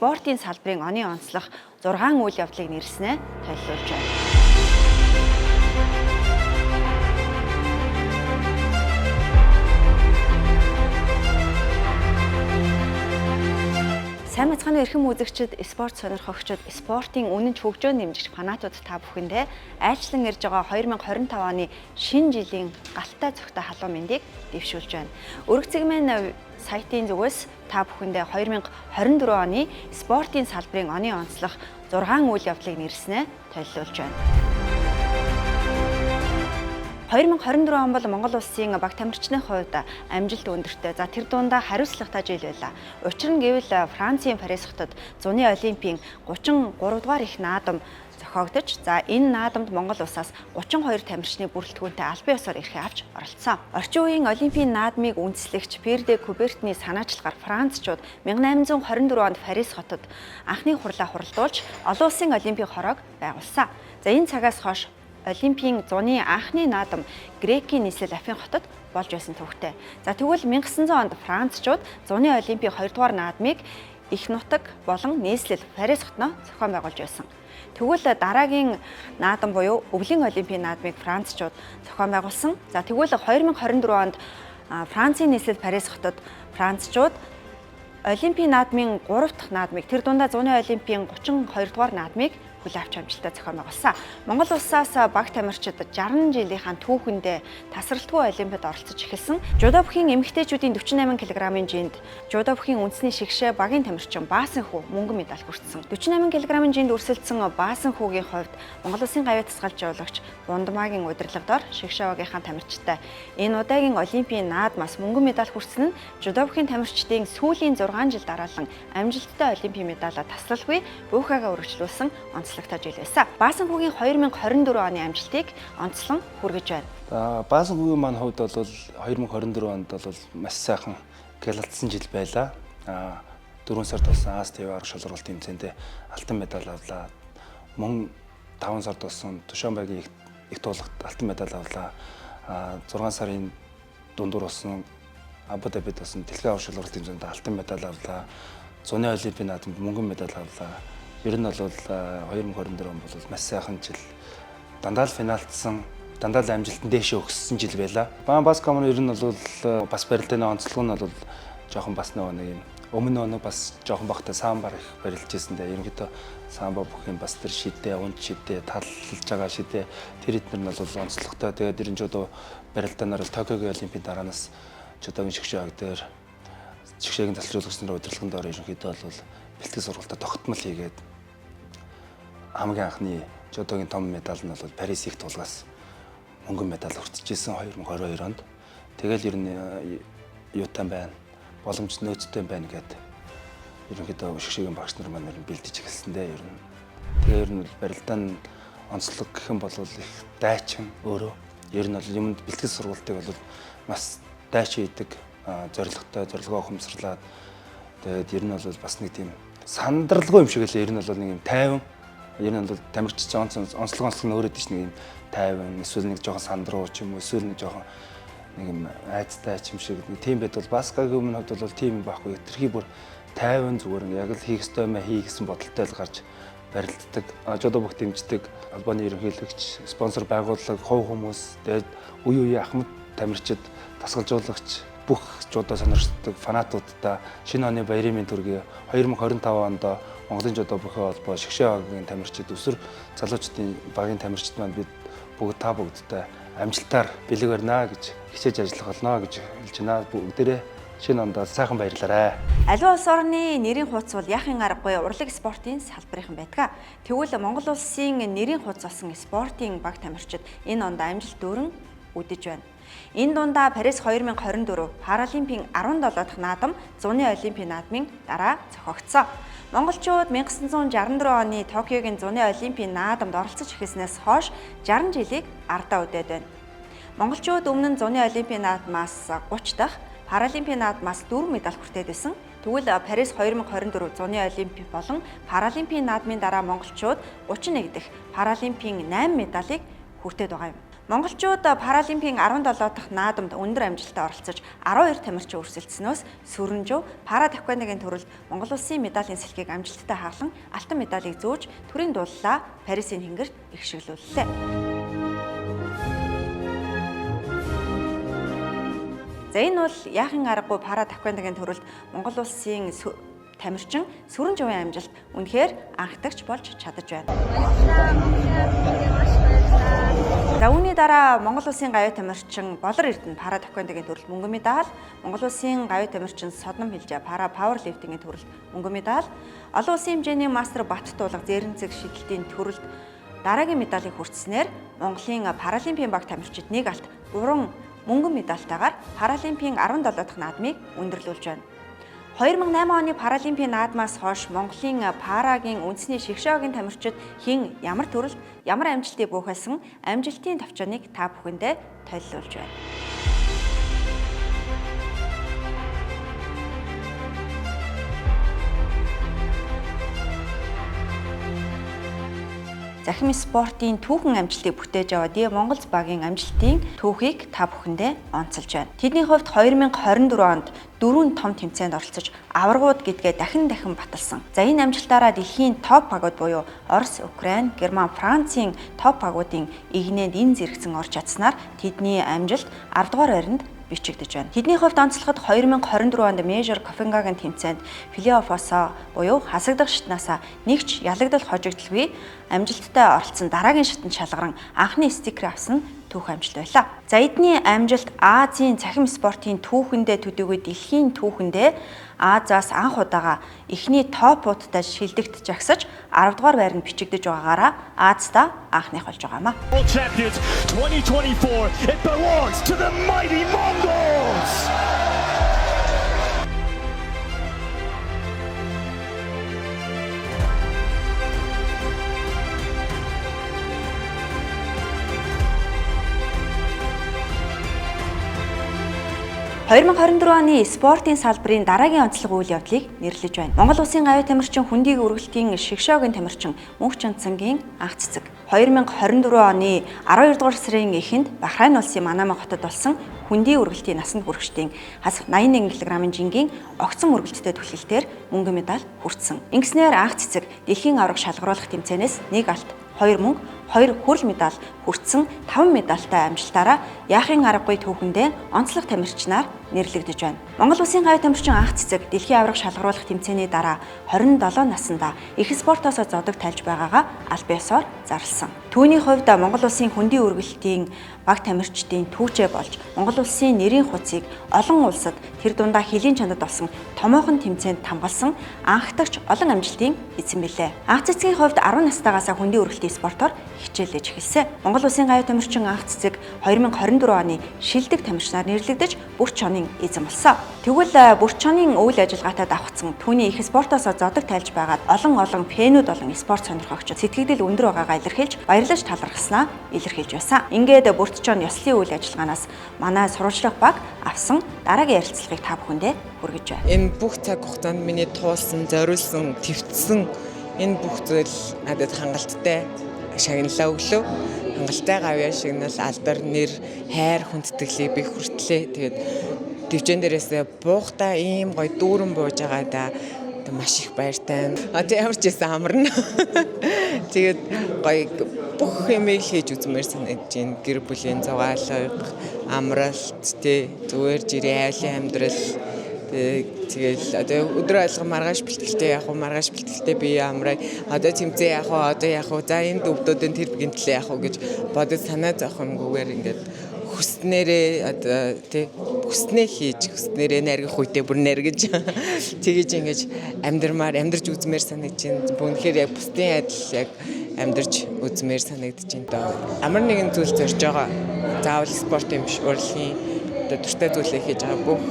спортын салбарын оны онцлох 6 үйл явдлыг нэрлэснээ толилуулж байна. Сайн мэцгааны эрхэм үзэгчид, спорт сонирхогчид, спортын үнэнч хөгжөөн дэмжигч фанатууд та бүхэндээ айлчлан ирж байгаа 2025 оны шинэ жилийн галтай цогтой халуун мэндийг дэвшүүлж байна. Өргөцгмэн сайтын зүгээс та бүхэндээ 2024 оны спортын салбарын оны онцлох 6 үйл явдлыг нэрлэснээ толилуулж байна. 2024 он бол Монгол улсын баг тамирчны хувьд амжилт өндөртэй. За тэр дундаа хариуцлагатай жил байлаа. Учир нь гэвэл Францын Парис хотод зуны олимпийн 33 дугаар их наадам зохиогдож, за энэ наадамд Монгол улсаас 32 тамирчны бүрэлдэхүүнтэй албан ёсоор эрхээ авч оролцсон. Орчин үеийн олимпийн наадмыг үндэслэгч Пьер де Кубертны санаачлагаар Францчууд 1824 онд Парис хотод анхны хурлаа хуралдуулж, олон улсын олимпийн хороог байгуулсан. За энэ цагаас хойш Олимпийн зуны анхны наадам Грекийн нийслэл Афин хотод болж байсан төвхтэй. За тэгвэл 1900 онд Францчууд зуны Олимпийн 2 дугаар наадмыг их нутаг болон нийслэл Парис хотноо зохион байгуулж байсан. Тэгвэл дараагийн наадам буюу Өвлийн Олимпийн наадмыг Францчууд зохион байгуулсан. За тэгвэл 2024 онд Францын нийслэл Парис хотод Францчууд Олимпийн наадмын 3 дахь наадмыг тэр дундаа зуны Олимпийн 32 дугаар наадмыг хүлээн авч амжилттай зохион байгуулсан. Монгол улсаас баг тамирчид 60 жилийнхаа түүхэндээ тасралтгүй олимпиад оролцож эхэлсэн. Жудо бүхийн эмэгтэйчүүдийн 48 кг-ын жинд жудо бүхийн үндэсний шигшээ багийн тамирчин Баасан хүү мөнгөн медаль хүртсэн. 48 кг-ын жинд өрсөлдсөн Баасан хүүгийн хувьд Монгол улсын гавьяа тасгалжуулагч Бундмагийн удирдлага дор шигшээ багийнхаа тамирчтай энэ удаагийн олимпийн наадмаас мөнгөн медаль хүртсэн нь жудо бүхийн тамирчдын сүүлийн 6 жил дараалан амжилттай олимпийн медалаа таслалгүй буухайгаа үргэлжлүүлсэн онцлогтой жил байсан. Баасан хүүгийн 2024 оны амжилтыг онцлон хүргэж байна. За Баасан хүүгийн маань хувьд бол 2024 онд бол маш сайхан гялалтсан жил байлаа. 4 сард болсон Аз ТV арга шалралт тэмцээндээ алтан медаль авлаа. Мөн 5 сард болсон Тушанбагийн их туулгад алтан медаль авлаа. 6 сарын дундуур болсон Абу Дабид болсон дэлхийн авар шалралт тэмцээнд алтан медаль авлаа. Зуны олимпийн наадамд мөнгөн медаль авлаа. Ер нь бол 2024 он бол маш сайхан жил. Дандаа л финалдсан, дандаа л амжилтан дээшээ өгссөн жил байлаа. Баска маань ер нь бол бас барилдааны онцлог нь бол жоохон бас нөгөө нэг юм өмнө нөгөө бас жоохон бахта самбар их барилж байсан дээ. Ерөнхийдөө самба бүх юм бас тэр шидэ, унт шидэ, таллж байгаа шидэ тэр эднэр нь бол онцлогтой. Тэгээд ер нь жудо барилдаанаар бол Токиогийн олимпийн дараанаас жудогийн шигшээ баг дээр шигшээгийн тасалжуулагч нарын удирдлагын доор ерөнхийдөө бол бэлтгэл сургалтаа тогтмол хийгээд хамгийн анхны жудогийн том медаль нь бол Парис их тулгаас мөнгөн медаль хүртчихсэн 2022 онд. Тэгэл ер нь юутай байна, боломж нөөцтэй байна гэд ерөнхийдөө шигшээгийн багш нар маань ер нь бэлдэж эхэлсэн дээ ер нь. Тэгээ ер нь бол барилдаан онцлог гэх юм бол их дайчин өөрөө. Ер нь бол юмд бэлтгэл сургалтыг бол маш дайчин хийдэг, зорилготой, зорилгоо ухамсарлаад тэгээд ер нь бол бас нэг тийм сандралгүй юм шиг лээ. Ер нь бол нэг юм тайван. Ер нь бол тамирчид онцлог онцлог нь өөрөө тийш нэг юм тайван, эсвэл нэг жоохон сандруу ч юм уу, эсвэл нэг жоохон нэг юм айцтай ч юм шиг нэг тийм байдал баскагийн өмнө хувьд бол тийм юм байхгүй. Тэрхий бүр тайван зүгээр яг л хийх ёстой юм хий гэсэн бодолтой л гарч барилддаг. Жудо бүх дэмждэг холбооны ерөнхийлөгч, спонсор байгууллага, хувь хүмүүс, тэгээд үе үеийн ахмад тамирчид, тасгалжуулагч бүх жудо сонирхдаг фанатуудаа шинэ оны баярын мэнд төргий. 2025 онд Монголын жудо бүхэн холбоо шигшээ багийн тамирчид, өсвөр залуучдын багийн тамирчид маань бид бүгд та бүгдтэй амжилтаар бэлэг барина гэж хичээж ажиллах болно гэж хэлж байна. Бүгдээрээ шинэ ондоо сайхан баярлаарай. Аливаа улс орны нэрийн хууц бол яахын аргагүй урлаг спортын салбарынхан байдаг. Тэгвэл Монгол улсын нэрийн хууц болсон спортын баг тамирчид энэ онд амжилт дүүрэн үдэж байна. Энэ дундаа Парис 2024 Паралимпийн 17 дахь наадам зуны олимпийн наадмын дараа зохиогдсон. Монголчууд 1964 оны Токиогийн зуны олимпийн наадамд оролцож эхэлснээс хойш 60 жилийг ардаа үдээд байна. Монголчууд өмнө нь зуны олимпийн наадмаас 30 дахь, Паралимпийн наадмаас 4 медаль хүртээд байсан. Тэгвэл Парис 2024 зуны олимп болон Паралимпийн наадмын дараа монголчууд 31 дахь Паралимпийн 8 медалийг хүртээд байгаа юм. Монголчууд Паралимпийн 17 дахь наадамд өндөр амжилттай оролцож 12 тамирчин өрсөлдснөөс Сүрэнжив пара таеквондогийн төрөлд Монгол улсын медалийн сэлхийг амжилттай хаглан алтан медалийг зөөж төрийн дуллаа Парисын тэнгэрт ихшиглүүллээ. За, энэ бол яахын аргагүй пара таеквондогийн төрөлд Монгол улсын тамирчин Сүрэнживийн амжилт үнэхээр анхдагч болж чадаж байна. За, үүний дараа Монгол улсын гавьяа тамирчин Болор Эрдэнэ пара таеквондогийн төрөлд мөнгөн медаль, Монгол улсын гавьяа тамирчин Содном Хилжээ пара пауэрлифтингийн төрөлд мөнгөн медаль, олон улсын хэмжээний мастер Баттулга зээрэнцэг шидэлтийн төрөлд дараагийн медалийг хүртснээр Монголын паралимпийн баг тамирчид нэг алт 3 мөнгөн медальтайгаар Паралимпийн 17 дахь наадмыг өндөрлүүлж байна. 2008 оны Паралимпийн наадмаас хойш Монголын парагийн үндэсний шигшээгийн тамирчид хэн ямар төрөлд ямар амжилтыг буухайлсан амжилтын товчооныг та бүхэндээ толилуулж байна. Захим спортын түүхэн амжилтыг бүтээж аваад Монголз багийн амжилтын түүхийг та бүхэндээ онцолж байна. Тэдний хувьд 2024 онд дөрвөн том тэмцээнд оролцож аваргууд гэдгээ дахин дахин баталсан. За, энэ амжилтаараа дэлхийн топ багууд буюу Орос, Украин, Герман, Францын топ багуудын эгнээнд энэ зэрэгцэн орж чадсанаар тэдний амжилт 10 дугаар байранд бичигдэж байна. Тэдний хувьд онцлоход 2024 онд Major Копенгаген тэмцээнд плей-оффосоо буюу хасагдах шатнаасаа нэг ч ялагдал хожигдолгүй амжилттай оролцсон, дараагийн шатанд шалгаран анхны стикер авсан түүх амжилт байлаа. За, эдний амжилт Азийн цахим спортын түүхэндээ төдийгүй дэлхийн түүхэндээ Азиас анх удаага эхний топуудтай шилдэгт жагсаж 10 дугаар байранд бичигдэж байгаагаараа Азда анхных болж байгаа юм а. World Champions 2024, it belongs to the mighty Mongols! «2024 оны спортын салбарын дараагийн онцлог үйл явдлыг нэрлэж байна. Монгол улсын гавьяа тамирчин, хөндийг өргөлтийн шигшээгийн тамирчин Мөнх Чанцангийн анх цэцэг. 2024 оны 12 дугаар сарын эхэнд Бахрайн улсын Манама хотод болсон хөндийн өргөлтийн насанд хүрэгчдийн хасах 81 кг-ын жингийн огцон өргөлттэй түлхэлтээр мөнгөн медаль хүртсэн. Ингэснээр анх цэцэг дэлхийн аварга шалгаруулах тэмцээнээс нэг алт, 2 мөнгө, 2 хүрэл медаль хүртсэн 5 медальтай амжилтаараа яахын аргагүй түүхэндээ онцлог тамирчнаар нэрлэгдэж байна. Монгол улсын гавьяа тамирчин анх цэцэг дэлхийн аварга шалгаруулах тэмцээний дараа 27 наснда их спортоосоо зодог тайлж байгаагаа аль биесоор зарласан. Түүний хувьд Монгол улсын хөндийн өргөлтийн баг тамирчдын түүчээ болж Монгол улсын нэрийн хуудсыг олон улсад, тэр дундаа хөлийн чандад болсон томоохон тэмцээнд хамгаалсан анхдагч олон амжилтын эзэн билээ. Анх цэцгийн хувьд 10 настайгаасаа хөндийн өргөлтийн спортоор хичээллэж эхэлсэн. Монгол улсын гавьяа тамирчин анх цэцэг 2024 оны шилдэг тамирчнаар нэрлэгдэж бүрт чонын эзэн болсон. Тэгвэл бүрт чонын үйл ажиллагаатай давхцсан түүний их спортоосоо зодог тайлж байгаад олон олон fan үүд болон спорт сонирхогчид сэтгэгдэл өндөр байгаагаа илэрхийлж баярлаж талархаснаа илэрхийлж байсан. Ингээд бүрт чон ёслолын үйл ажиллагаанаас манай сурвалжлах баг авсан дараагийн ярилцлагыг та бүхэндээ хүргэж байна. Энэ бүх цаг хугацаанд миний туулсан, зориулсан, твцсэн энэ бүх зүйл надад хангалттай шагналаа өглөө. Хангалттай гавьяа шагнал, алдар, нэр, хайр, хүндэтгэлийг би хүртлээ. Тэгээд дэвжээн дээрээсээ буухтаа ийм гоё дүүрэн бууж байгаадаа маш их баяртай. А тэг ямар ч байсан амарна. Тэгээд гоё бүх юмыг хийж үзмээр санагдаж байна. Гэр бүлийн зугаалга, амралт, тий, зүгээр жирийн айлын амьдрал. Тэгэл одоо өдөр алга маргааш бэлтгэлтэй яах вэ? Маргааш бэлтгэлтэй би амраа. Одоо тэмцээн яах вэ? Одоо яах вэ? За, энэ дөвдүүдэн тэр гинтлээ яах вэ гэж бодож санаа зовох юмгүйгээр ингээд хүснээрээ одоо тий, хүснээ хийж, хүснээрээ наргих үедээ бүр наргиж, тэгэж ингэж амьдрмаар, амьдарч үзмээр санагдаж байна. Үнэхээр яг бусдын адил яг амьдарч үзмээр санагдаж байна доо. Ямар нэгэн зүйл зорж байгаа. Заавал спорт юм биш, урлагийн одоо дуртай зүйлээ хийж байгаа бүх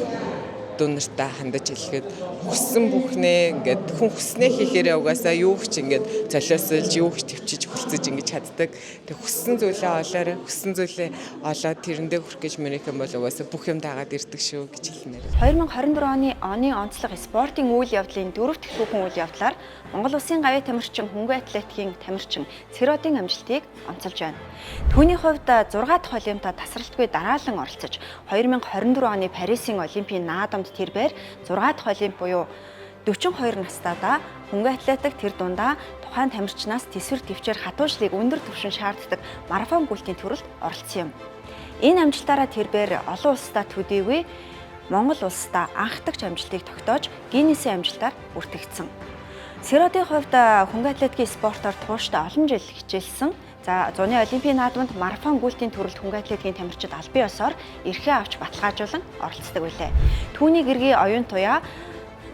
дүү нартаа хандаж хэлэхэд Хүссэн бүхнээ ингээд хүн хүснээ хийхээрээ угаасаа юу ч ингээд золиосолж, юу ч төвчиж хүлцэж ингэж чаддаг. Тэг хүссэн зүйлээ олоорой, хүссэн зүйлээ олоод тэрэндээ хүрэх гэж мөрөх юм бол угаасаа бүх юм дагаад ирдэг шүү гэж хэлмээр. 2024 оны онцлог спортын үйл явдлын дөрөв дэх түүхэн үйл явдлаар Монгол Улсын гавьяа тамирчин хөнгөн атлетикийн тамирчин Цэродын амжилтыг онцолж байна. Түүний хувьд 6 дахь олимпиад тасралтгүй дараалан оролцож 2024 оны Парисын олимпийн наадамд тэр байр 6 дахь олимп буюу 42 настайдаа хөнгөн атлетик тэр дундаа тухайн тамирчнаас тэсвэр төвчээр хатуушлыг өндөр түвшин шаарддаг марафон гүйлтийн төрөлд оролцсон юм. Энэ амжилтаараа тэр бээр олон улсдаа төдийгүй Монгол улсдаа анхдагч амжилтыг тогтоож Гиннесийн амжилтаар бүртгэгдсэн. Цэродын хувьд хөнгөн атлетикийн спортоор тууштай олон жил хичээлсэн. За зуны олимпийн наадамд марафон гүйлтийн төрөлд хөнгөн атлетикийн тамирчид албан ёсоор эрхээ авч баталгаажуулан оролцдог билээ. Түүний гэргий оюун туяа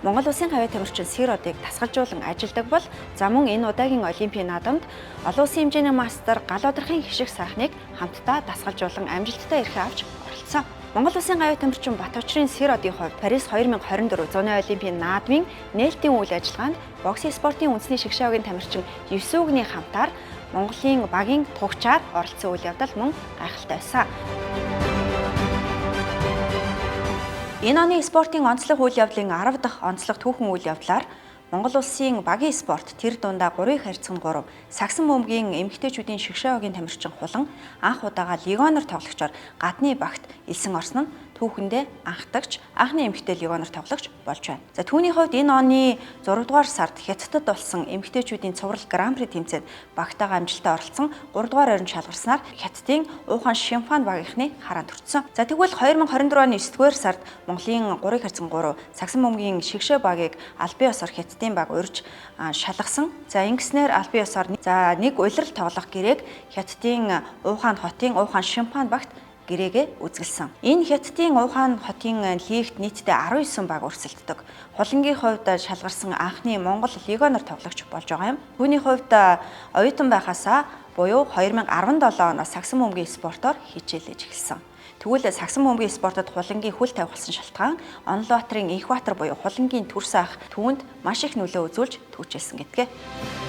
Монгол Улсын гавьяа тамирчин Цэродыг тасгалжуулан ажилдаг бол за мөн энэ удаагийн олимпийн наадамд олон улсын хэмжээний мастер Галбадрахын хишиг сайхныг хамтдаа дасгалжуулан амжилттай эрхээ авч оролцсон. Монгол Улсын гавьяа тамирчин Батөчрийн Цэродын хувьд Парис 2024 зуны олимпийн наадмын нээлтийн үйл ажиллагаанд боксын спортын үндэсний шигшээгийн тамирчин Евсүүгний хамтаар Монголын багийн тугчаар оролцсон үйл явдал мөн гайхалтай байсан. Энэ оны спортын онцлог үйл явдлын 10 дахь онцлог түүхэн үйл явдлаар Монгол Улсын багийн спорт тэр дундаа 3-ыг харьцан 3 сагсан бөмбөгийн эмэгтэйчүүдийн шигшээ тамирчин Хулан анх удаага легионер тоглогчоор гадны багт элсэн орсон нь түүхэндээ анхдагч анхны эмэгтэй легионер тоглогч болж байна. За түүний хувьд энэ оны 6 дугаар сард Хятадд болсон эмэгтэйчүүдийн цуврал гран-при тэмцээнд багтаага амжилттай оролцсон 3 дугаар оронд шалгарснаар Хятадын Ухан Шимфан багийнхны хараанд хүртсэн. За тэгвэл 2024 оны 9 дугаар сард Монголын 3-ыг харьцан 3 сагсан бөмбөгийн шигшээ багийг албан ёсоор Хятадын баг урьж шалгасан. За ингэснээр албан ёсоор за нэг улирал тоглох гэрээг Хятадын Ухан хотын Ухан Шимфан багт гэрээгээ үзгэлсэн. Энэ Хятадын Ухан хотын лигт нийтдээ 19 баг өрсөлддөг. Хулангийн хувьд шалгарсан анхны Монгол легионер тоглогч болж байгаа юм. Түүний хувьд оюутан байхасаа буюу 2017 оноос сагсан бөмбөгийн спортоор хичээлж эхэлсэн. Тэгвэл сагсан бөмбөгийн спортод хулангийн хөл тавих болсон шалтгаан Онолбаатарын Инхбатар буюу хулангийн төрс ах түүнд маш их нөлөө үзүүлж түүчэлсэн гэдгээ.